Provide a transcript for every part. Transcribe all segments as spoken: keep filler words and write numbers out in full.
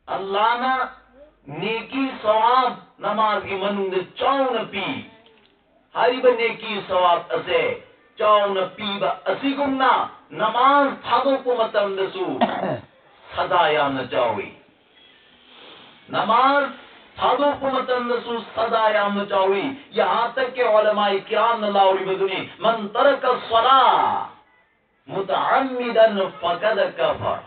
ꯑꯜꯂꯥꯅ ꯅꯦꯀꯤ ꯁꯋꯥꯕ ꯅꯃꯥꯖꯒꯤ ꯃꯅꯨꯡꯗ ꯆꯥꯎꯅ ꯄꯤ꯫ ꯍꯥꯏꯔꯤꯕ ꯅꯦꯀꯤ ꯁꯋꯥꯕ ꯑꯁꯦ ꯆꯥꯎꯅ ꯄꯤꯕ ꯑꯁꯤꯒꯨꯝꯅ ꯅꯃꯥꯖ ꯊꯥꯗꯣꯛꯄ ꯃꯇꯝꯗꯁꯨ ꯁꯖꯥ ꯌꯥꯝꯅ ꯆꯥꯎꯏ꯫ ꯅꯃꯥꯖ ꯊꯥꯗꯣꯛꯄ ꯃꯇꯝꯗꯁꯨ ꯁꯖꯥ ꯌꯥꯝꯅ ꯆꯥꯎꯏ꯫ ꯌꯍꯥ ꯇꯛ ꯀꯤ ꯎꯂꯃꯥꯏ ꯀꯤꯔꯥꯝꯅ ꯂꯥꯎꯔꯤꯕꯗꯨꯅꯤ, "ꯃꯟ ꯇꯔꯀ ꯁꯂꯥ ꯃꯨꯇꯑꯝꯃꯤꯗꯟ ꯐꯀꯗ ꯀꯐꯔ꯫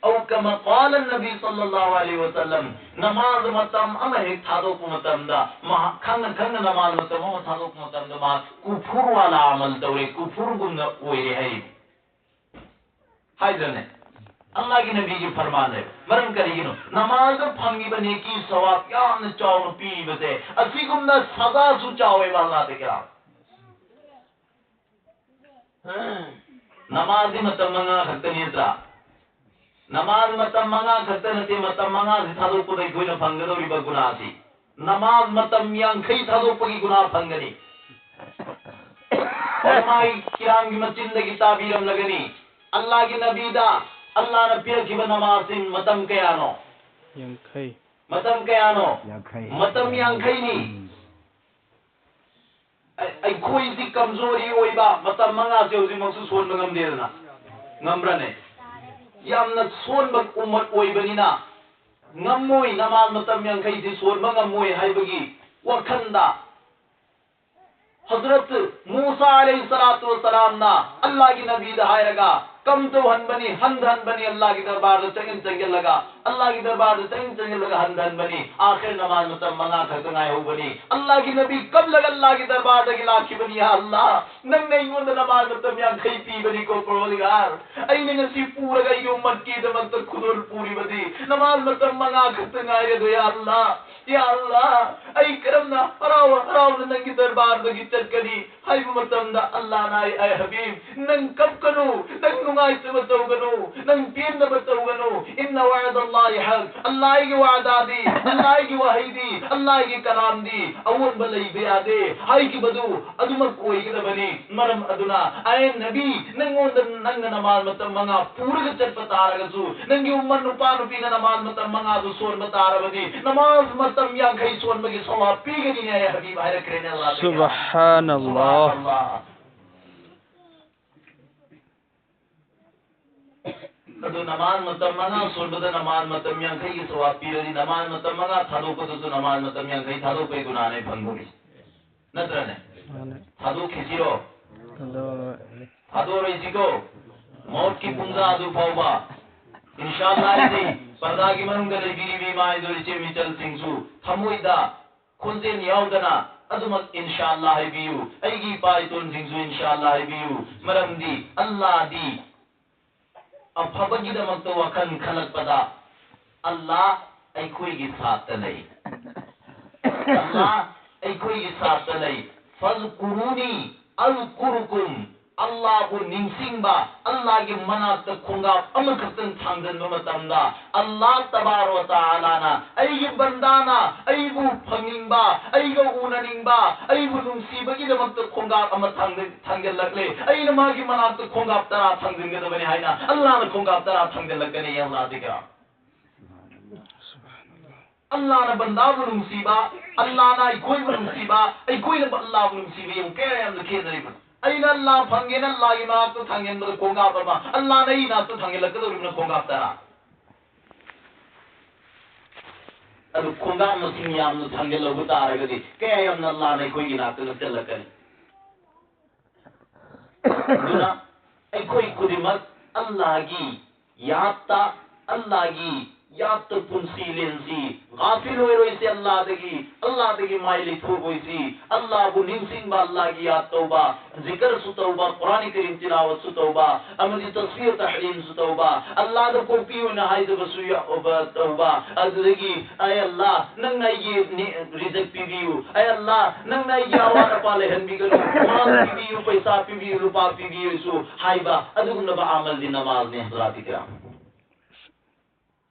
ꯑꯧ ꯀꯃ ꯀꯥꯂ ꯅꯕꯤ ꯁꯜꯂꯜꯂꯥꯍꯨ ꯑꯂꯩꯍꯤ ꯋꯁꯜꯂꯝ, ꯅꯃꯥꯖ ꯃꯇꯝ ꯑꯃ ꯍꯦꯛ ꯊꯥꯗꯣꯛꯄ ꯃꯇꯝꯗ, ꯃꯍꯥꯛ ꯈꯪꯅ ꯈꯪꯅ ꯅꯃꯥꯖ ꯃꯇꯝ ꯑꯃ ꯊꯥꯗꯣꯛꯄ ꯃꯇꯝꯗ, ꯃꯍꯥꯛ ꯀꯨꯐꯨꯔ ꯋꯥꯂꯥ ꯑꯃꯜ ꯇꯧꯔꯦ, ꯀꯨꯐꯨꯔꯒꯨꯝꯅ ꯑꯣꯏꯔꯦ" ꯍꯥꯏꯔꯤꯅꯤ꯫ ꯍꯥꯏꯗ꯭ꯔꯅꯦ? ꯑꯜꯂꯥꯍꯒꯤ ꯅꯕꯤꯒꯤ ꯐꯔꯃꯥꯟꯅꯦꯕ꯫ ꯃꯔꯝ ꯀꯔꯤꯒꯤꯅꯣ? ꯅꯃꯥꯖꯗ ꯐꯪꯉꯤꯕ ꯅꯦꯀꯤ ꯁꯋꯥꯕ ꯌꯥꯝꯅ ꯆꯥꯎꯅ ꯄꯤꯕꯁꯦ, ꯑꯁꯤꯒꯨꯝꯅ ꯁꯖꯥꯁꯨ ꯆꯥꯎꯋꯦꯕ ꯑꯜꯂꯥꯍꯗ ꯀꯤꯔꯥꯝ꯫ ꯅꯃꯥꯖꯗꯤ ꯃꯇꯝ ꯃꯉꯥ ꯈꯛꯇꯅꯤ ꯅꯠꯇ꯭ꯔꯥ? ꯅꯃꯥꯖ ꯃꯇꯝ ꯃꯉꯥ ꯈꯛꯇ ꯅꯠꯇꯦ, ꯃꯇꯝ ꯃꯉꯥꯁꯤ ꯊꯥꯗꯣꯛꯄꯗ ꯑꯩꯈꯣꯏꯅ ꯐꯪꯒꯗꯧꯔꯤꯕ ꯒꯨꯅꯥꯁꯤ, ꯅꯃꯥꯖ ꯃꯇꯝ ꯌꯥꯡꯈꯩ ꯊꯥꯗꯣꯛꯄꯒꯤ ꯒꯨꯅꯥ ꯐꯪꯒꯅꯤ꯫ ꯎꯂꯃꯥꯏ ꯀꯤꯔꯥꯝꯒꯤ ꯃꯆꯤꯟꯗꯒꯤ ꯇꯥꯕꯤꯔꯝꯂꯒꯅꯤ, ꯑꯜꯂꯥꯍꯒꯤ ꯅꯕꯤꯗ ꯑꯜꯂꯥꯍꯅ ꯄꯤꯔꯛꯈꯤꯕ ꯅꯃꯥꯖꯁꯤꯡ ꯃꯇꯝ ꯀꯌꯥꯅꯣ? ꯌꯥꯡꯈꯩ꯫ ꯃꯇꯝ ꯀꯌꯥꯅꯣ? ꯌꯥꯡꯈꯩ꯫ ꯃꯇꯝ ꯌꯥꯡꯈꯩꯅꯤ꯫ ꯎꯝ꯫ ꯑꯩ-, ꯑꯩꯈꯣꯏꯗꯤ ꯀꯝꯖꯣꯔꯤ ꯑꯣꯏꯕ, ꯃꯇꯝ ꯃꯉꯥꯁꯦ ꯍꯧꯖꯤꯛꯃꯛꯁꯨ ꯁꯣꯟꯕ ꯉꯝꯗꯦꯗꯅ꯫ ꯉꯝꯕ꯭ꯔꯅꯦ? ꯌꯥꯝꯅ ꯁꯣꯟꯕ ꯎꯝꯃꯠ ꯑꯣꯏꯕꯅꯤꯅ ꯉꯝꯃꯣꯏ, ꯅꯃꯥꯖ ꯃꯇꯝ ꯌꯥꯡꯈꯩꯁꯤ ꯁꯣꯟꯕ ꯉꯝꯃꯣꯏ ꯍꯥꯏꯕꯒꯤ ꯋꯥꯈꯜꯗ ꯍꯖꯔꯠ ꯃꯨꯁꯥ ꯑꯂꯩꯍꯤ ꯁꯂꯥꯇꯨ ꯋꯁꯁꯂꯥꯝꯅ ꯑꯜꯂꯥꯍꯒꯤ ꯅꯕꯤꯗ ꯍꯥꯏꯔꯒ ꯀꯝ ꯇꯧꯍꯟꯕꯅꯤ, ꯍꯟꯊꯍꯟꯕꯅꯤ, ꯑꯜꯂꯥꯍꯒꯤ ꯗꯔꯕꯥꯔꯗ ꯆꯪꯁꯤꯟ ꯆꯪꯁꯤꯜꯂꯒ, ꯑꯜꯂꯥꯍꯒꯤ ꯗꯔꯕꯥꯔꯗ ꯆꯪꯁꯤꯟ ꯆꯪꯁꯤꯜꯂꯒ ꯍꯟꯊꯍꯟꯕꯅꯤ꯫ ꯑꯥꯈꯤꯔ ꯅꯃꯥꯖ ꯃꯇꯝ ꯃꯉꯥ ꯈꯛꯇ ꯉꯥꯏꯍꯧꯕꯅꯤ꯫ ꯑꯜꯂꯥꯍꯒꯤ ꯅꯕꯤ ꯀꯞꯂꯒ ꯑꯜꯂꯥꯍꯒꯤ ꯗꯔꯕꯥꯔꯗꯒꯤ ꯂꯥꯛꯈꯤꯕꯅꯤ, "ꯌꯥ ꯑꯜꯂꯥꯍ, ꯅꯪꯅ ꯑꯩꯉꯣꯟꯗ ꯅꯃꯥꯖ ꯃꯇꯝ ꯌꯥꯡꯈꯩ ꯄꯤꯕꯅꯤꯀꯣ ꯄꯔꯣꯔꯗꯤꯒꯥꯔ꯫ ꯑꯩꯅ ꯉꯁꯤ ꯄꯨꯔꯒ ꯑꯩꯒꯤ ꯎꯝꯃꯠꯀꯤꯗꯃꯛꯇ ꯈꯨꯗꯣꯜ ꯄꯨꯔꯤꯕꯗꯤ ꯅꯃꯥꯖ ꯃꯇꯝ ꯃꯉꯥ ꯈꯛꯇ ꯉꯥꯏꯔꯦꯗꯣ, ꯌꯥ ꯑꯜꯂꯥꯍ꯫ ꯌꯥ ꯑꯜꯂꯥꯍ, ꯑꯩ ꯀꯔꯝꯅ ꯍꯔꯥꯎ ꯍꯔꯥꯎꯅ ꯅꯪꯒꯤ ꯗꯔꯕꯥꯔꯗꯒꯤ ꯆꯠꯀꯅꯤ?" ꯍꯥꯏꯕ ꯃꯇꯝꯗ ꯑꯜꯂꯥꯍꯅ, "ꯑꯩ, ꯑꯩ ꯍꯕꯤꯕ, ꯅꯪ ꯀꯞꯀꯅꯨ, ꯅꯪ ꯅꯨꯡꯉꯥꯏꯇꯕ ꯇꯧꯒꯅꯨ, ꯅꯪ ꯄꯦꯟꯗꯕ ꯇꯧꯒꯅꯨ꯫ ꯏꯟꯅ ꯋꯥꯗ ꯑꯜꯂꯥꯍꯒꯤ ꯍꯛ, ꯑꯜꯂꯥꯍꯒꯤ ꯋꯥꯗꯥꯗꯤ, ꯑꯜꯂꯥꯍꯒꯤ ꯋꯥꯍꯩꯗꯤ, ꯑꯜꯂꯥꯍꯒꯤ ꯀꯂꯥꯝꯗꯤ ꯑꯑꯣꯟꯕ ꯂꯩꯕ ꯌꯥꯗꯦ꯫ ꯍꯥꯏꯈꯤꯕꯗꯨ ꯑꯗꯨꯃꯛ ꯑꯣꯏꯒꯗꯕꯅꯤ꯫ ꯃꯔꯝ ꯑꯗꯨꯅ, ꯑꯦ ꯅꯕꯤ, ꯅꯪꯉꯣꯟꯗ ꯅꯪꯅ ꯅꯃꯥꯖ ꯃꯇꯝ ꯃꯉꯥ ꯄꯨꯔꯒ ꯆꯠꯄ ꯇꯥꯔꯒꯁꯨ, ꯅꯪꯒꯤ ꯎꯝꯃꯠ ꯅꯨꯄꯥ ꯅꯨꯄꯤꯅ ꯅꯃꯥꯖ ꯃꯇꯝ ꯃꯉꯥꯗꯨ ꯁꯣꯟꯕ ꯇꯥꯔꯕꯗꯤ, ꯅꯃꯥꯖ ꯃꯇꯝ ꯌꯥꯡꯈꯩ ꯁꯣꯟꯕꯒꯤ ꯁꯋꯥꯕ ꯄꯤꯒꯅꯤꯅꯦ, ꯑꯩ ꯍꯕꯤꯕ ꯍꯥꯏꯔꯛꯈ꯭ꯔꯦꯅꯦ ꯑꯜꯂꯥꯍꯗꯒꯤ꯫ ꯁꯨꯕꯍꯥꯅꯜꯂꯥꯍ꯫ ꯁꯨꯕꯍꯥꯅꯜꯂꯥꯍ꯫ ꯑꯗꯨ ꯅꯃꯥꯖ ꯃꯇꯝ ꯃꯉꯥ ꯁꯣꯟꯕꯗ ꯅꯃꯥꯖ ꯃꯇꯝ ꯌꯥꯡꯈꯩꯒꯤ ꯁꯋꯥꯕ ꯄꯤꯔꯗꯤ, ꯅꯃꯥꯖ ꯃꯇꯝ ꯃꯉꯥ ꯊꯥꯗꯣꯛꯄꯗꯨꯁꯨ ꯅꯃꯥꯖ ꯃꯇꯝ ꯌꯥꯡꯈꯩ ꯊꯥꯗꯣꯛꯄꯒꯤ ꯒꯨꯅꯥꯅꯦ ꯐꯪꯗꯣꯔꯤꯁꯦ꯫ ꯅꯠꯇ꯭ꯔꯅꯦ? ꯃꯥꯅꯦ꯫ ꯊꯥꯗꯣꯛꯈꯤꯁꯤꯔꯣ? ꯊꯥꯗꯣꯛꯑꯣꯏ꯫ ꯊꯥꯗꯣꯛꯑꯔꯣꯏꯁꯤꯀꯣ? ꯃꯧꯠꯀꯤ ꯄꯨꯡꯖꯥ ꯑꯗꯨ ꯐꯥꯎꯕ, ꯏꯟꯁꯥ ꯑꯜꯂꯥꯍ ꯍꯥꯏꯗꯤ, ꯄꯔꯗꯥꯒꯤ ꯃꯅꯨꯡꯗ ꯂꯩꯕꯤꯔꯤꯕ ꯏꯃꯥ ꯏꯗꯣ, ꯏꯆꯦ ꯃꯤꯆꯜꯁꯤꯡꯁꯨ ꯊꯃꯣꯏꯗ ꯈꯣꯟꯖꯦꯜ ꯌꯥꯎꯗꯅ ꯑꯗꯨꯃꯛ ꯏꯟꯁꯥ ꯑꯜꯂꯥꯍ ꯍꯥꯏꯕꯤꯌꯨ꯫ ꯑꯩꯒꯤ ꯏꯄꯥ ꯏꯇꯣꯟꯁꯤꯡꯁꯨ ꯏꯟꯁꯥ ꯑꯜꯂꯥꯍ ꯍꯥꯏꯕꯤꯌꯨ꯫ ꯃꯔꯝꯗꯤ ꯑꯜꯂꯥꯍꯗꯤ ꯑꯐꯕꯒꯤꯗꯃꯛꯇ ꯋꯥꯈꯜ ꯈꯜꯂꯛꯄꯗ ꯑꯜꯂꯥꯍ ꯑꯩꯈꯣꯏꯒꯤ ꯁꯥꯠꯇ ꯂꯩ꯫ ꯑꯜꯂꯥꯍ ꯑꯩꯈꯣꯏꯒꯤ ꯁꯥꯠꯇ ꯂꯩ꯫ "ꯐꯖꯀꯨꯔꯨꯅꯤ ꯑꯖꯀꯨꯔꯨꯀꯨꯝ"꯫ ꯑꯜꯂꯥꯍꯕꯨ ꯅꯤꯡꯁꯤꯡꯕ, ꯑꯜꯂꯥꯍꯒꯤ ꯃꯅꯥꯛꯇ ꯈꯣꯡꯒꯥꯞ ꯑꯃꯈꯛꯇꯪ ꯊꯥꯡꯖꯟꯕ ꯃꯇꯝꯗ, ꯑꯜꯂꯥꯍ ꯇꯕꯥꯔꯛ ꯋ ꯇꯥꯂꯥꯅ ꯑꯩꯒꯤ ꯕꯟꯗꯥꯅ ꯑꯩꯕꯨ ꯐꯪꯅꯤꯡꯕ, ꯑꯩꯒ ꯎꯅꯅꯤꯡꯕ, ꯑꯩꯕꯨ ꯅꯨꯡꯁꯤꯕꯒꯤꯗꯃꯛꯇ ꯈꯣꯡꯒꯥꯞ ꯑꯃ ꯊꯥꯡꯖ-, ꯊꯥꯡꯖꯜꯂꯛꯂꯦ꯫ ꯑꯩꯅ ꯃꯥꯒꯤ ꯃꯅꯥꯛꯇ ꯈꯣꯡꯒꯥꯞ ꯇꯔꯥ ꯊꯥꯡꯖꯤꯟꯒꯗꯕꯅꯤ ꯍꯥꯏꯅ ꯑꯜꯂꯥꯍꯅ ꯈꯣꯡꯒꯥꯞ ꯇꯔꯥ ꯊꯥꯡꯖꯜꯂꯛꯀꯅꯤ꯫ ꯑꯜꯂꯥꯍꯗꯒꯤ ꯑꯜꯂꯥꯍꯅ ꯕꯟꯗꯥꯕꯨ ꯅꯨꯡꯁꯤꯕ, ꯑꯜꯂꯥꯍꯅ ꯑꯩꯈꯣꯏꯕꯨ ꯅꯨꯡꯁꯤꯕ, ꯑꯩꯈꯣꯏꯅ ꯑꯜꯂꯥꯍꯕꯨ ꯅꯨꯡꯁꯤꯕ, ꯌꯦꯡꯉꯨ ꯀꯌꯥ ꯌꯥꯝꯅ ꯈꯦꯠꯅꯔꯤꯕꯅꯣ꯫ ꯑꯩꯅ ꯑꯜꯂꯥꯍ ꯐꯪꯒꯦꯅ ꯑꯜꯂꯥꯍꯒꯤ ꯃꯅꯥꯛꯇ ꯊꯥꯡꯖꯟꯕꯗ ꯈꯣꯡꯒꯥꯞ ꯑꯃ, ꯑꯜꯂꯥꯍꯅ ꯑꯩ ꯏꯅꯥꯛꯇ ꯊꯥꯡꯖꯜꯂꯛꯀꯗꯧꯔꯤꯕꯅ ꯈꯣꯡꯒꯥꯞ ꯇꯔꯥ꯫ ꯑꯗꯨ ꯈꯣꯡꯒꯥꯞ ꯃꯁꯤꯡ ꯌꯥꯝꯅ ꯊꯥꯡꯖꯜꯍꯧꯕ ꯇꯥꯔꯒꯗꯤ ꯀꯌꯥ ꯌꯥꯝꯅ ꯑꯜꯂꯥꯍꯅ ꯑꯩꯈꯣꯏꯒꯤ ꯅꯥꯛꯇ ꯅꯛꯁꯜꯂꯛꯀꯅꯤ꯫ ꯑꯗꯨꯅ ꯑꯩꯈꯣꯏ ꯈꯨꯗꯤꯡꯃꯛ ꯑꯜꯂꯥꯍꯒꯤ ꯌꯥꯠꯇ, ꯑꯜꯂꯥꯍꯒꯤ ꯌꯥꯠꯇ ꯄꯨꯟꯁꯤ ꯂꯦꯟꯁꯤ, ꯒꯥꯐꯤꯜ ꯑꯣꯏꯔꯣꯏꯁꯤ ꯑꯜꯂꯥꯍꯗꯒꯤ, ꯑꯜꯂꯥꯍꯗꯒꯤ ꯃꯥꯏ ꯂꯩꯊꯣꯛꯑꯣꯏꯁꯤ꯫ ꯑꯜꯂꯥꯍꯕꯨ ꯅꯤꯡꯁꯤꯡꯕ, ꯑꯜꯂꯥꯍꯒꯤ ꯌꯥꯠ ꯇꯧꯕ, ꯖꯤꯀꯔꯁꯨ ꯇꯧꯕ, ꯀꯨꯔꯥꯟ ꯀꯔꯤꯝ ꯇꯤꯂꯥꯋꯠꯁꯨ ꯇꯧꯕ, ꯑꯃꯗꯤ ꯇꯁꯕꯤꯍ ꯇꯍꯂꯤꯜꯁꯨ ꯇꯧꯕ, ꯑꯜꯂꯥꯍꯗ ꯀꯣꯛꯄꯤꯌꯨꯅ ꯍꯥꯏꯗꯕꯁꯨ ꯌꯥ-, ꯑꯣꯕ-, ꯇꯧꯕ꯫ ꯑꯗꯨꯗꯒꯤ, "ꯑꯦ ꯑꯜꯂꯥꯍ, ꯅꯪꯅ ꯑꯩꯒꯤ ꯅꯤ-, ꯔꯤꯖꯛ ꯄꯤꯕꯤꯌꯨ꯫ ꯑꯦ ꯑꯜꯂꯥꯍ, ꯅꯪꯅ ꯑꯩꯒꯤ ꯑꯋꯥꯠ ꯑꯄꯥ ꯂꯩꯍꯟꯕꯤꯒꯅꯨ꯫ ꯃꯥꯜ ꯄꯤꯕꯤꯌꯨ, ꯄꯩꯁꯥ ꯄꯤꯕꯤꯌꯨ, ꯂꯨꯄꯥ ꯄꯤꯕꯤꯌꯨꯁꯨ" ꯍꯥꯏꯕ ꯑꯗꯨꯒꯨꯝꯂꯕ ꯑꯃꯜꯗꯤ ꯅꯃꯥꯖꯅꯤ, ꯍꯖꯔꯥꯇꯤ ꯀꯤꯔꯥꯝ꯫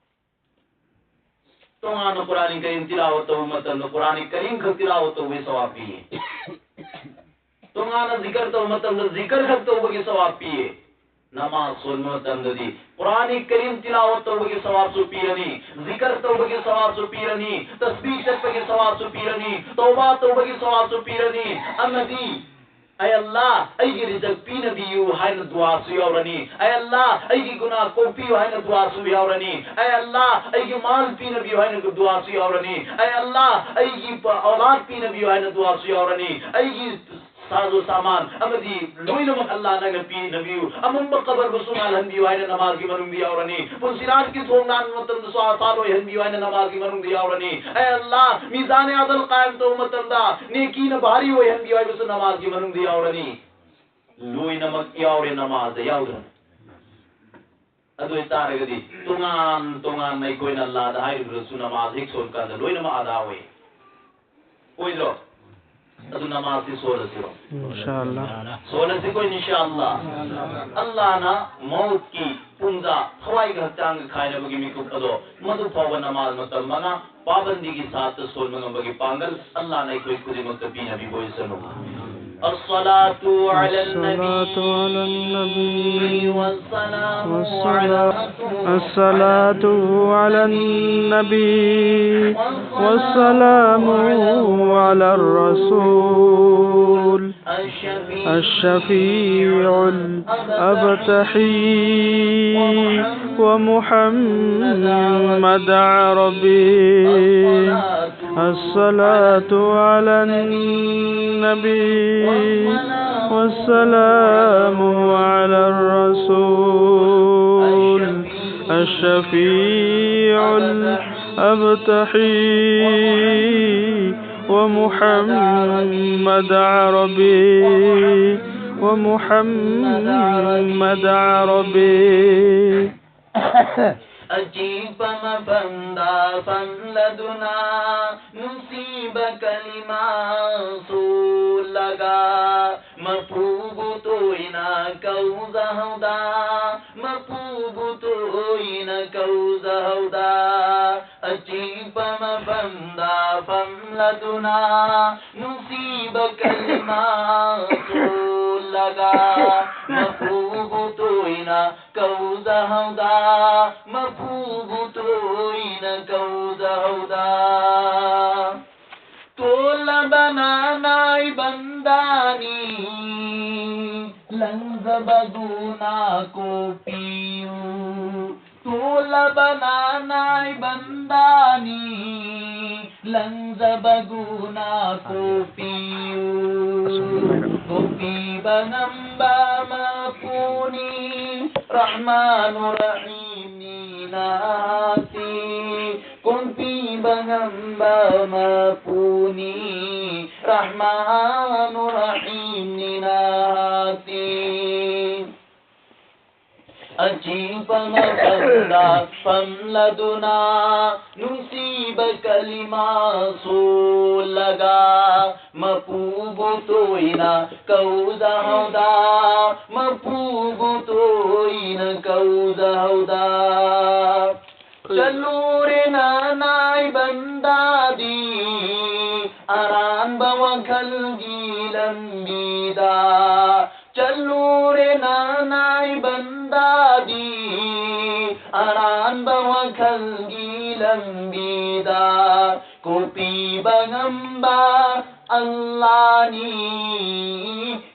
ꯇꯣꯉꯥꯟꯅ ꯀꯨꯔꯥꯅꯤ ꯀꯔꯤꯝ ꯇꯤꯂꯥꯋꯠ ꯇꯧꯕ ꯃꯇꯝꯗ ꯀꯨꯔꯥꯅꯤ ꯀꯔꯤꯝ ꯈꯛ ꯇꯤꯂꯥꯋꯠ ꯇꯧꯕꯒꯤ ꯁꯋꯥꯕ ꯄꯤꯌꯦ꯫ ꯇꯣꯉꯥꯟꯅ ꯖꯤꯀꯔ ꯇꯧꯕ ꯃꯇꯝꯗ ꯖꯤꯀꯔ ꯈꯛ ꯇꯧꯕꯒꯤ ꯁꯋꯥꯕ ꯄꯤꯌꯦ꯫ ꯅꯃꯥꯖ ꯁꯣꯟꯕ ꯃꯇꯝꯗꯗꯤ ꯀꯨꯔꯥꯅꯤ ꯀꯔꯤꯝ ꯇꯤꯂꯥꯋꯠ ꯇꯧꯕꯒꯤ ꯁꯋꯥꯕꯁꯨ ꯄꯤꯔꯅꯤ, ꯖꯤꯀꯔ ꯇꯧꯕꯒꯤ ꯁꯋꯥꯕꯁꯨ ꯄꯤꯔꯅꯤ, ꯇꯁꯕꯤꯍ ꯆꯠꯄꯒꯤ ꯁꯋꯥꯕꯁꯨ ꯄꯤꯔꯅꯤ, ꯇꯧꯕꯥ ꯇꯧꯕꯒꯤ ꯁꯋꯥꯕꯁꯨ ꯄꯤꯔꯅꯤ, ꯑꯃꯗꯤ "ꯑꯦ ꯑꯜꯂꯥ, ꯑꯩꯒꯤ ꯔꯤꯖꯛ ꯄꯤꯅꯕꯤꯌꯨ" ꯍꯥꯏꯅ ꯗꯨꯋꯥꯁꯨ ꯌꯥꯎꯔꯅꯤ꯫ "ꯑꯦ ꯑꯜꯂꯥ, ꯑꯩꯒꯤ ꯒꯨꯅꯥ ꯀꯣꯛꯄꯤꯌꯨ" ꯍꯥꯏꯅ ꯗꯨꯋꯥꯁꯨ ꯌꯥꯎꯔꯅꯤ꯫ "ꯑꯦ ꯑꯜꯂꯥ, ꯑꯩꯒꯤ ꯃꯥꯜ ꯄꯤꯅꯕꯤꯌꯨ" ꯍꯥꯏꯅ ꯗꯨꯋꯥꯁꯨ ꯌꯥꯎꯔꯅꯤ꯫ "ꯑꯦ ꯑꯜꯂꯥ, ꯑꯩꯒꯤ ꯄ-, ꯑꯧꯂꯥꯗ ꯄꯤꯅꯕꯤꯌꯨ" ꯍꯥꯏꯅ ꯗꯨꯋꯥꯁꯨ ꯌꯥꯎꯔꯅꯤ꯫ "ꯑꯩꯒꯤ ꯁꯥꯖꯨ ꯁꯥꯃꯥꯟ ꯑꯃꯗꯤ ꯂꯣꯏꯅꯃꯛ ꯑꯜꯂꯥ ꯅꯪꯅ ꯄꯤꯅꯕꯤꯌꯨ꯫ ꯑꯃꯝꯕ ꯀꯕꯔꯕꯨꯁꯨ ꯉꯥꯜꯍꯟꯕꯤꯌꯨ" ꯍꯥꯏꯅ ꯅꯃꯥꯖꯒꯤ ꯃꯅꯨꯡꯗ ꯌꯥꯎꯔꯅꯤ꯫ ꯄꯨꯟꯁꯤꯔꯥꯠꯀꯤ ꯊꯣꯡ ꯂꯥꯟꯕ ꯃꯇꯝꯗꯁꯨ ꯑꯁꯥꯟ ꯑꯣꯏꯍꯟꯕꯤꯌꯨ ꯍꯥꯏꯅ ꯅꯃꯥꯖꯒꯤ ꯃꯅꯨꯡꯗ ꯌꯥꯎꯔꯅꯤ꯫ "ꯑꯦ ꯑꯜꯂꯥ, ꯃꯤꯖꯥꯅꯦ ꯑꯗꯜ ꯀꯥꯌꯝ ꯇꯧꯕ ꯃꯇꯝꯗ ꯅꯦꯀꯤꯅ ꯚꯥꯔꯤ ꯑꯣꯏꯍꯟꯕꯤꯌꯨ" ꯍꯥꯏꯕꯁꯨ ꯅꯃꯥꯖꯒꯤ ꯃꯅꯨꯡꯗ ꯌꯥꯎꯔꯅꯤ꯫ ꯂꯣꯏꯅꯃꯛ ꯌꯥꯎꯔꯦ ꯅꯃꯥꯖꯗ, ꯌꯥꯎꯗ꯭ꯔꯥ? ꯑꯗꯨ ꯑꯣꯏꯇꯥꯔꯒꯗꯤ ꯇꯣꯉꯥꯟ ꯇꯣꯉꯥꯟꯅ ꯑꯩꯈꯣꯏꯅ ꯑꯜꯂꯥꯗ ꯍꯥꯏꯔꯤꯕꯗꯨꯁꯨ ꯅꯃꯥꯖ ꯍꯦꯛ ꯁꯣꯟꯀꯥꯟꯗ ꯂꯣꯏꯅꯃꯛ ꯑꯗꯥ ꯑꯣꯏ꯫ ꯑꯣꯏꯗ꯭ꯔꯣ? ꯑꯗꯨ ꯅꯃꯥꯖꯇꯤ ꯁꯣꯜꯂꯁꯤꯔꯣ? ꯏꯟꯁꯥ ꯑꯜꯂꯥ꯫ ꯁꯣꯜꯂꯁꯤꯀꯣ, ꯏꯟꯁꯥ ꯑꯜꯂꯥ꯫ ꯑꯜꯂꯥꯅ ꯃꯧꯠꯀꯤ ꯄꯨꯡꯖꯥ ꯊꯋꯥꯏꯒ ꯍꯛꯆꯥꯡꯒ ꯈꯥꯏꯅꯕꯒꯤ ꯃꯤꯀꯨꯞ ꯑꯗꯣ ꯃꯗꯨ ꯐꯥꯎꯕ ꯅꯃꯥꯖ ꯃꯇꯝ ꯃꯉꯥ ꯄꯥꯕꯟꯗꯤꯒꯤ ꯁꯥꯠꯇ ꯁꯣꯟꯕ ꯉꯝꯕꯒꯤ ꯄꯥꯡꯒꯜ ꯑꯜꯂꯥꯅ ꯑꯩꯈꯣꯏ ꯈꯨꯗꯤꯡꯃꯛꯇ ꯄꯤꯅꯕꯤꯕ ꯑꯣꯏꯁꯅꯨ꯫ الصلاة على النبي. الصلاة على النبي. والسلام على والصلاة، الصلاة على النبي. والسلام على الرسول. الشفيع الأبتحي. ومحمد عربي. الصلاة على النبي. والسلام على الرسول. الشفيع الأبتحي. ومحمد عربي. ومحمد عربي. ꯑꯆꯤꯛꯄ ꯃꯐꯝꯗ ꯐꯝꯂꯗꯨꯅ ꯅꯨꯡꯁꯤꯕ ꯀꯂꯤꯃꯥ ꯁꯣꯜꯂꯒ ꯃꯄꯨꯕꯨ ꯇꯣꯏꯅ ꯀꯧꯖꯍꯧꯗ, ꯃꯄꯨꯕꯨ ꯇꯣꯏꯅ ꯀꯧꯖꯍꯧꯗ꯫ ꯑꯆꯤꯛ ꯐꯝꯂꯗꯨꯅ ꯅꯨꯡꯁꯤꯕ ꯀꯂꯤꯃꯥ ꯁꯣꯜꯂꯒ ꯃꯄꯨꯕꯨ ꯇꯣꯏꯅ ꯀꯧꯖꯍꯧꯗ, ꯃꯄꯨꯕꯨ ꯇꯣꯏꯅ ꯀꯧꯖꯍꯧꯗ꯫ ꯇꯣꯜꯂꯕ ꯅꯥꯅꯥꯏ ꯕꯟꯗꯥꯅꯤ ꯂꯪꯖꯕ ꯒꯨꯅꯥ ꯀꯣꯛꯄꯤꯌꯨ꯫ ꯇꯣꯜꯂꯕ ꯅꯥꯅꯥꯏ ꯕꯟꯗꯥꯅꯤ ꯂꯪꯖꯕ ꯒꯨꯅꯥ ꯀꯣꯛꯄꯤꯌꯨ꯫ ꯀꯣꯛꯄꯤꯕ ꯉꯝꯕ ꯃꯄꯨꯅꯤ ꯔꯍꯃꯥꯅꯨ ꯔꯍꯤꯝꯅꯤ ꯅꯍꯥꯛꯇꯤ꯫ ꯀꯣꯛꯄꯤꯕ ꯉꯝꯕ ꯃꯄꯨꯅꯤ ꯔꯍꯃꯥꯅꯨ ꯔꯍꯤꯝꯅꯤ ꯅꯍꯥꯛꯇꯤ꯫ ꯑꯆꯤꯛꯄ ꯃꯐꯝꯗ ꯐꯝꯂꯗꯨꯅ ꯅꯨꯡꯁꯤꯕ ꯀꯂꯤꯃꯥ ꯁꯣꯜꯂꯒ ꯃꯄꯨꯕꯨ ꯇꯣꯏꯅ ꯀꯧꯖꯍꯧꯗ, ꯃꯄꯨꯕꯨ ꯇꯣꯏꯅ ꯀꯧꯖꯍꯧꯗ꯫ ꯆꯠꯂꯨꯔꯦ ꯅꯥꯅꯥꯏ ꯕꯟꯗꯥꯗꯤ ꯑꯔꯥꯟꯕ ꯋꯥꯈꯜꯒꯤ ꯂꯝꯕꯤꯗ꯫ ꯆꯠꯂꯨꯔꯦ ꯅꯥꯅꯥꯏ ꯕꯟꯗꯥꯗꯤ ꯑꯔꯥꯟꯕ ꯋꯥꯈꯜꯒꯤ ꯂꯝꯕꯤꯗ꯫ ꯀꯣꯛꯄꯤꯕ ꯉꯝꯕ ꯑꯜꯂꯥꯅꯤ,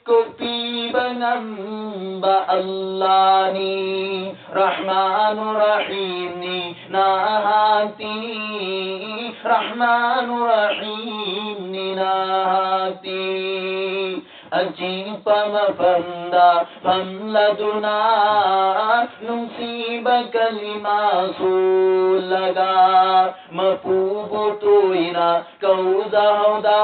ꯀꯣꯛꯄꯤꯕ ꯉꯝꯕ ꯑꯜꯂꯥꯅꯤ ꯔꯍꯃꯥꯅꯨ ꯔꯍꯤꯝꯅꯤ ꯅꯍꯥꯛꯇꯤ꯫ ꯔꯍꯃꯥꯅꯨ ꯔꯍꯤꯝꯅꯤ ꯅꯍꯥꯛꯇꯤ꯫ ꯑꯆꯤꯛꯄ ꯃꯐꯝꯗ ꯐꯝꯂꯗꯨꯅ ꯅꯨꯡꯁꯤꯕ ꯀꯂꯤꯃꯥ ꯁꯣꯜꯂꯒ ꯃꯄꯨꯕꯨ ꯇꯣꯏꯅ ꯀꯧꯖꯍꯧꯗ,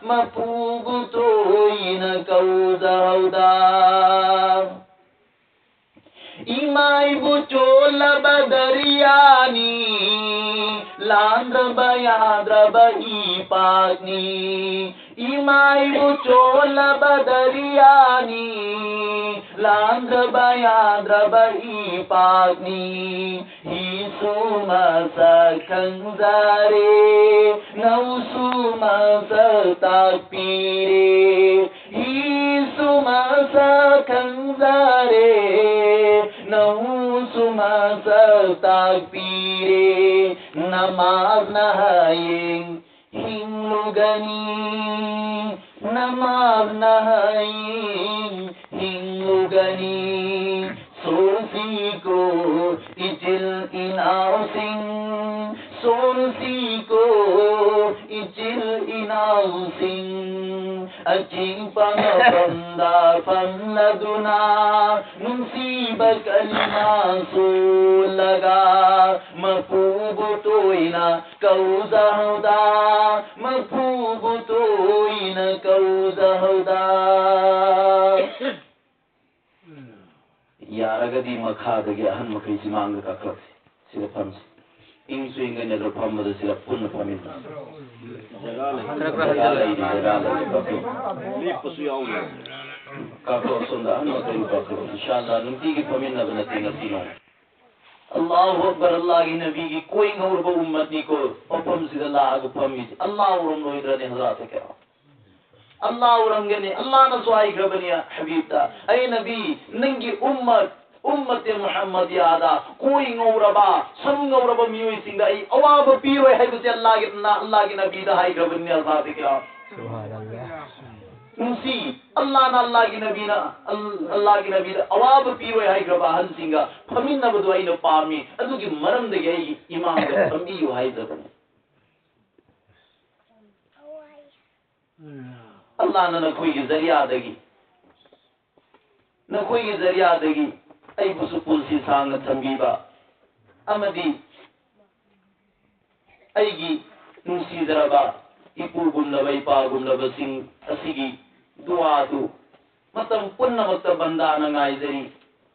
ꯃꯄꯨꯕꯨ ꯇꯣꯏꯅ ꯀꯧꯖꯍꯧꯗ꯫ ꯏꯃꯥꯏꯕꯨ ꯆꯣꯜꯂꯕ ꯗꯔꯤꯌꯥꯅꯤ ꯂꯥꯟꯗ꯭ꯔꯕ ꯌꯥꯗ꯭ꯔꯕ ꯏ ꯄꯥꯛꯅꯤ, ꯏꯃꯥꯏꯕꯨ ꯆꯣꯜꯂꯕ ꯗꯔꯤꯌꯥꯅꯤ꯫ ꯂꯥꯟꯗ꯭ꯔꯕ ꯌꯥꯗ꯭ꯔꯕ ꯏ ꯄꯥꯛꯅꯤ, ꯍꯤꯁꯨ ꯃꯁꯛ ꯈꯪꯖꯔꯦ, ꯅꯧꯁꯨ ꯃꯁꯛ ꯇꯥꯛꯄꯤꯔꯦ꯫ ꯍꯤꯁꯨ ꯃꯁꯛ ꯈꯪꯖꯔꯦ, ꯅꯧꯁꯨ ꯃꯁꯛ ꯇꯥꯛꯄꯤꯔꯦ꯫ ꯅꯃꯥꯖꯅ ꯍꯌꯦꯡ ꯍꯤꯡꯂꯨꯒꯅꯤ, ꯅꯃꯥꯖꯅ ꯍꯌꯦꯡ ꯍꯤꯡꯂꯨꯒꯅꯤ꯫ ꯁꯣꯜꯁꯤꯀꯣ ꯏꯆꯤꯜ ꯏꯅꯥꯎꯁꯤꯡ, ꯁꯣꯜꯁꯤꯀꯣ ꯏꯆꯤꯜ ꯏꯅꯥꯎꯁꯤꯡ꯫ ꯑꯆꯤꯛꯄ ꯃꯐꯝꯗ ꯐꯝꯂꯗꯨꯅ ꯅꯨꯡꯁꯤꯕ ꯀꯂꯤꯃꯥ ꯁꯣꯜꯂꯒ ꯃꯄꯨꯕꯨ ꯇꯣꯏꯅ ꯀꯧꯖꯍꯧꯗ, ꯃꯄꯨꯕꯨ ꯇꯣꯏꯅ ꯀꯧꯖꯍꯧꯗ꯫ ꯌꯥꯔꯒꯗꯤ ꯃꯈꯥꯗꯒꯤ ꯑꯍꯟ ꯃꯈꯩꯁꯤ ꯃꯥꯡꯗ ꯀꯥꯈꯠꯂꯛꯁꯤ꯫ ꯁꯤꯗ ꯐꯝꯁꯤ꯫ ꯏꯪꯁꯨ ꯏꯪꯒꯅꯤ, ꯑꯗꯨ ꯐꯝꯕꯗ ꯁꯤꯗ ꯄꯨꯟꯅ ꯐꯝꯃꯤꯟꯅꯁꯤ꯫ ꯈꯔ ꯈꯔ ꯖꯒꯥ ꯂꯩꯔꯤ, ꯖꯒꯥ ꯂꯩꯔꯤ, ꯀꯥꯈꯠꯂꯨ꯫ ꯂꯦꯞꯄꯁꯨ ꯌꯥꯎꯔꯤ꯫ ꯀꯥꯈꯠꯂꯨ, ꯑꯁꯣꯝꯗ ꯑꯍꯟ ꯃꯈꯩ ꯀꯥꯈꯠꯂꯨ꯫ ꯏꯟꯁꯥ ꯑꯜꯂꯥ, ꯅꯨꯡꯇꯤꯒꯤ ꯐꯝꯃꯤꯟꯅꯕ ꯅꯠꯇꯦ ꯉꯁꯤ ꯅꯣꯡꯃ꯫ ꯑꯜꯂꯥꯍꯨ ꯑꯛꯕꯔ, ꯑꯜꯂꯥꯍꯒꯤ ꯅꯕꯤꯒꯤ ꯀꯣꯏ ꯉꯧꯔꯕ ꯎꯝꯃꯠꯅꯤꯀꯣ ꯃꯐꯝꯁꯤꯗ ꯂꯥꯛꯑꯒ ꯐꯝꯃꯤꯁꯤ꯫ ꯑꯜꯂꯥꯍ ꯎꯔꯝꯂꯣꯏꯗ꯭ꯔꯅꯦ ꯍꯖꯔꯥꯠ ꯀꯌꯥ? ꯑꯜꯂꯥꯍ ꯎꯔꯝꯒꯅꯤ꯫ ꯑꯜꯂꯥꯍꯅꯁꯨ ꯍꯥꯏꯈ꯭ꯔꯕꯅꯤ, ꯍꯕꯤꯕꯇ, "ꯑꯩ ꯅꯕꯤ, ꯅꯪꯒꯤ ꯎꯝꯃꯠ, ꯎꯝꯃꯠꯇꯦ ꯃꯨꯍꯝꯃꯗꯤꯌꯥꯗ ꯀꯣꯏ ꯉꯧꯔꯕ, ꯁꯝ ꯉꯧꯔꯕ ꯃꯤꯑꯣꯏꯁꯤꯡꯗ ꯑꯩ ꯑꯋꯥꯕ ꯄꯤꯔꯣꯏ" ꯍꯥꯏꯕꯁꯦ ꯑꯜꯂꯥꯍꯒꯤ, ꯑꯜꯂꯥꯍꯒꯤ ꯅꯕꯤꯗ ꯍꯥꯏꯈ꯭ꯔꯕꯅꯤ, ꯍꯖꯔꯥꯠ ꯀꯌꯥ? ꯅꯨꯡꯁꯤ꯫ ꯑꯜꯂꯥꯍꯅ ꯑꯜꯂꯥꯍꯒꯤ ꯅꯕꯤꯅ, ꯑꯜ-, ꯑꯜꯂꯥꯍꯒꯤ ꯅꯕꯤꯗ ꯑꯋꯥꯕ ꯄꯤꯔꯣꯏ ꯍꯥꯏꯈ꯭ꯔꯕ ꯑꯍꯜꯁꯤꯡꯒ ꯐꯝꯃꯤꯟꯅꯕꯗꯨ ꯑꯩꯅ ꯄꯥꯝꯃꯤ꯫ ꯑꯗꯨꯒꯤ ꯃꯔꯝꯗꯒꯤ ꯑꯩꯒꯤ ꯏꯃꯥꯡꯗ ꯐꯝꯕꯤꯌꯨ ꯍꯥꯏꯖꯕꯅꯤ꯫ ꯑꯜꯂꯥꯍꯅ ꯅꯈꯣꯏꯒꯤ ꯖꯔꯤꯌꯥꯗꯒꯤ, ꯅꯈꯣꯏꯒꯤ ꯖꯔꯤꯌꯥꯗꯒꯤ ꯑꯩꯕꯨꯁꯨ ꯄꯨꯟꯁꯤ ꯁꯥꯡꯅ ꯊꯝꯕꯤꯕ ꯑꯃꯗꯤ ꯑꯩꯒꯤ ꯅꯨꯡꯁꯤꯖꯔꯕ ꯏꯄꯨꯒꯨꯝꯂꯕ ꯏꯄꯥꯒꯨꯝꯂꯕꯁꯤꯡ ꯑꯁꯤꯒꯤ ꯗꯨꯋꯥꯗꯨ ꯃꯇꯝ ꯄꯨꯝꯅꯃꯛꯇ ꯕꯟꯗꯥꯅ ꯉꯥꯏꯖꯔꯤ꯫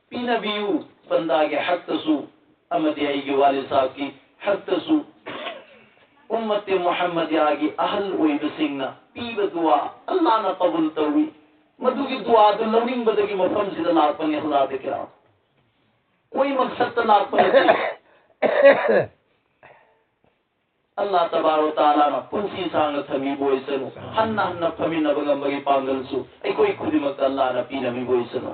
ꯄꯤꯅꯕꯤꯌꯨ, ꯕꯟꯗꯥꯒꯤ ꯍꯛꯇꯁꯨ ꯑꯃꯗꯤ ꯑꯩꯒꯤ ꯋꯥꯂꯤ ꯁꯥꯍꯕꯀꯤ ꯍꯛꯇꯁꯨ꯫ ꯎꯝꯃꯠꯇꯦ ꯃꯨꯍꯝꯃꯗꯤꯌꯥꯒꯤ ꯑꯍꯜ ꯑꯣꯏꯕꯁꯤꯡꯅ ꯄꯤꯕ ꯗꯨꯋꯥ ꯑꯜꯂꯥꯍꯅ ꯀꯕꯨꯜ ꯇꯧꯏ꯫ ꯃꯗꯨꯒꯤ ꯗꯨꯋꯥꯗꯨ ꯂꯧꯅꯤꯡꯕꯗꯒꯤ ꯃꯐꯝꯁꯤꯗ ꯂꯥꯛꯄꯅꯤ꯫ ꯑꯜꯂꯥꯍꯗ ꯀꯤꯔꯥꯝ, ꯀꯣꯏ ꯃꯛꯁꯠꯇ ꯂꯥꯛꯄ ꯅꯠꯇꯦ꯫ ꯑꯜꯂꯥꯍ ꯇꯕꯥꯔꯛ ꯇꯥꯂꯥꯅ ꯄꯨꯟꯁꯤ ꯁꯥꯡꯅ ꯊꯝꯕꯤꯕ ꯑꯣꯏꯁꯅꯨ꯫ ꯍꯟꯅ ꯍꯟꯅ ꯐꯝꯃꯤꯟꯅꯕ ꯉꯝꯕꯒꯤ ꯄꯥꯡꯒꯜꯁꯨ ꯑꯩꯈꯣꯏ ꯈꯨꯗꯤꯡꯃꯛꯇ ꯑꯜꯂꯥꯍꯅ ꯄꯤꯅꯕꯤꯕ ꯑꯣꯏꯁꯅꯨ꯫